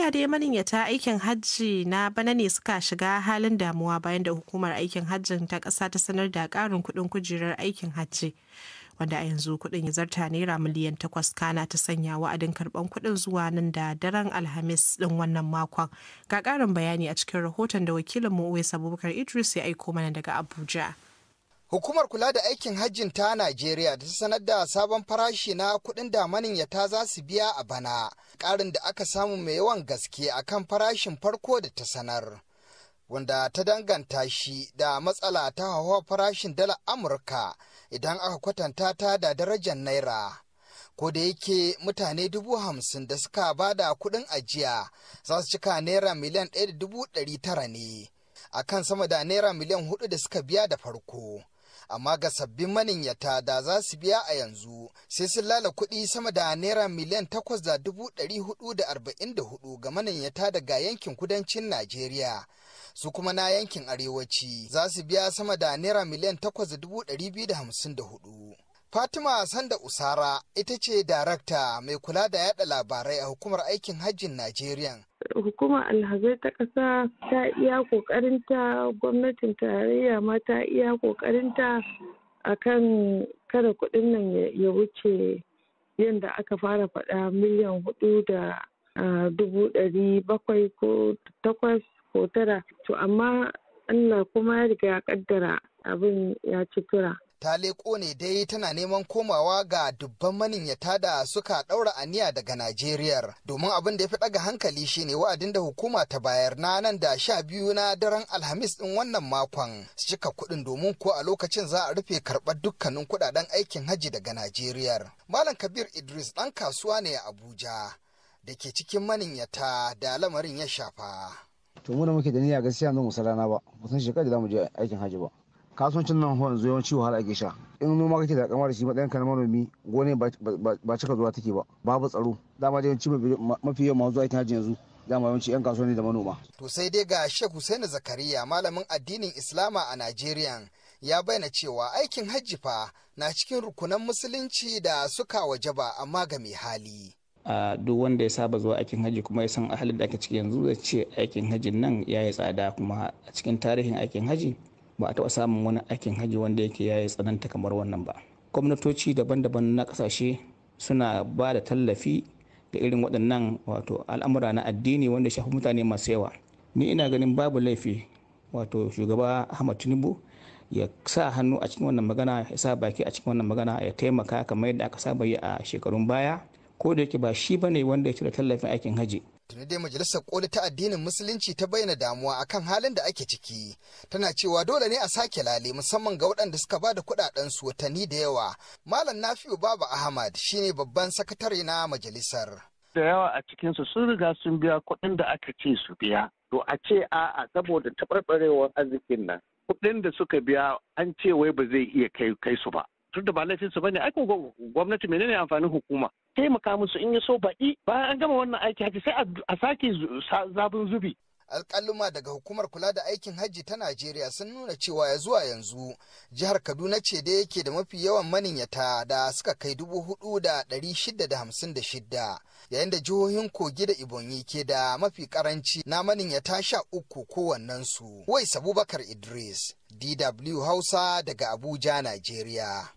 Najeriya dai maniyyata aikin hajji na bana ne suka shiga halin damuwa bayan da hukumar aikin hajjin ta ƙasa ta sanar da ƙarin kuɗin kujerar aikin hajji, wanda a yanzu kuɗin ya zarta naira miliyan 8, kana ta sanya wa'adin karɓan kuɗin zuwa nan da daren Alhamis ɗin wannan makon. Ga ƙarin bayani a cikin rahoton da wakilinmu Uwais Abubakar Idris ya aiko mana daga Abuja. Hukumar kula da aikin hajjin ta Najeriya da ta sanar da sabon farashi na kuɗin da maniyyata za su biya a bana, ƙarin da aka samu mai yawan gaske a kan farashin farko da ta sanar, wanda ta danganta shi da matsala ta hauhawar farashin dala Amurka idan aka kwatanta ta da darajar Naira. Ko da yake mutane 50,000 da suka ba da kuɗin ajiya za su cika naira 1,900,000 ne, a kan sama da naira miliyan 4 da suka biya da farko. Amma ga sabbin maniyyata da za su biya a yanzu, sai sun lala kuɗi sama da naira 8,444,000 ga maniyyata daga yankin kudancin Najeriya. Su kuma na yankin arewaci za su biya sama da naira 8,254,000. Fatima Sanda Usara ita ce darakta mai kula da yada labarai a hukumar aikin hajjin Najeriya. Hukumar alhazai ta ƙasa ta iya ƙoƙarinta, gwamnatin tarayya ma ta iya ƙoƙarinta akan kada kuɗin nan ya wuce yadda aka fara faɗa, 4,700,000 ko takwas ko tara. To amma Allah kuma ya riga ya kaddara abin ya ci tura. Ta leƙo ne dai tana neman komawa ga dubban maniyyata da suka ɗaura aniya daga Najeriya, domin abin da ya fi ɗaga hankali shine wa'adin da hukuma ta bayar na nan da 12 na daren Alhamis ɗin wannan makon su cika kuɗin, domin ko a lokacin za a rufe karɓar dukkanin kuɗaɗen aikin hajji daga Najeriya. Malam Kabir Idris ɗan kasuwa ne a Abuja da ke cikin maniyyata da lamarin ya shafa. To mu da muke da niyya, gaskiya yanzu mu rana ba, mu san shekarar da za mu je aikin hajji ba. Kasuwancin nan yanzu yawanci wahala ake sha. In noma kake da kamar shi matsayin ka na manomi, gone ba cika zuwa take ba, babu tsaro. Dama da yawanci mafi yawan masu zuwa aikin hajji yanzu dama yawanci yan kasuwa ne da manoma. To sai dai ga Sheikh Hussein Zakariya, malamin addinin Islama a Najeriya, ya bayyana cewa aikin hajji fa na cikin rukunan musulunci da suka wajaba, amma ga mai hali. A duk wanda ya saba zuwa aikin hajji kuma ya san halin da ake ciki yanzu, zai ce aikin hajjin nan ya yi tsada. Kuma a cikin tarihin aikin hajji ba a taɓa samun wani aikin hajji wanda yake ya yi tsananta kamar wannan ba. Gwamnatoci daban-daban na ƙasashe suna ba da tallafi ga irin waɗannan, wato al'amura na addini wanda shafi mutane masu yawa. Ni ina ganin babu laifi, wato shugaba Ahmad Tinubu ya sa hannu a cikin wannan magana, ya sa baki a cikin wannan magana, ya taimaka kamar yadda aka saba yi a shekarun baya, ko da yake ba shi bane wanda ya cire tallafin aikin haji. Tuni dai Majalisar Koli ta Addinin Musulunci ta bayyana damuwa akan halin da ake ciki, tana cewa dole ne a sake lale, musamman ga waɗanda suka ba da kuɗaɗen su watanni da yawa. Malam Nafi'u Baba Ahmad shine babban sakatare na majalisar. Da yawa a cikinsu sun riga sun biya kuɗin da aka ce su biya. To a ce a'a, saboda taɓarɓarewar arzikin nan, kuɗin da suka biya an ce wai ba zai iya kai su ba. Tun da ba laifin su bane, ai gwamnati, menene amfanin hukuma? Taimaka musu, in ya so baɗi bayan an gama wannan aiki haji sai a sake zabin zubi. Alƙaluma daga hukumar kula da aikin hajji ta Najeriya sun nuna cewa ya zuwa yanzu jihar Kaduna ce da yake da mafi yawan maniyyata da suka kai 4,656, yayin da jihohin Kogi da Ebonyi ke da mafi karanci na maniyyata 13 kowannensu. Wais Abubakar Idris, DW Hausa, daga Abuja, Najeriya.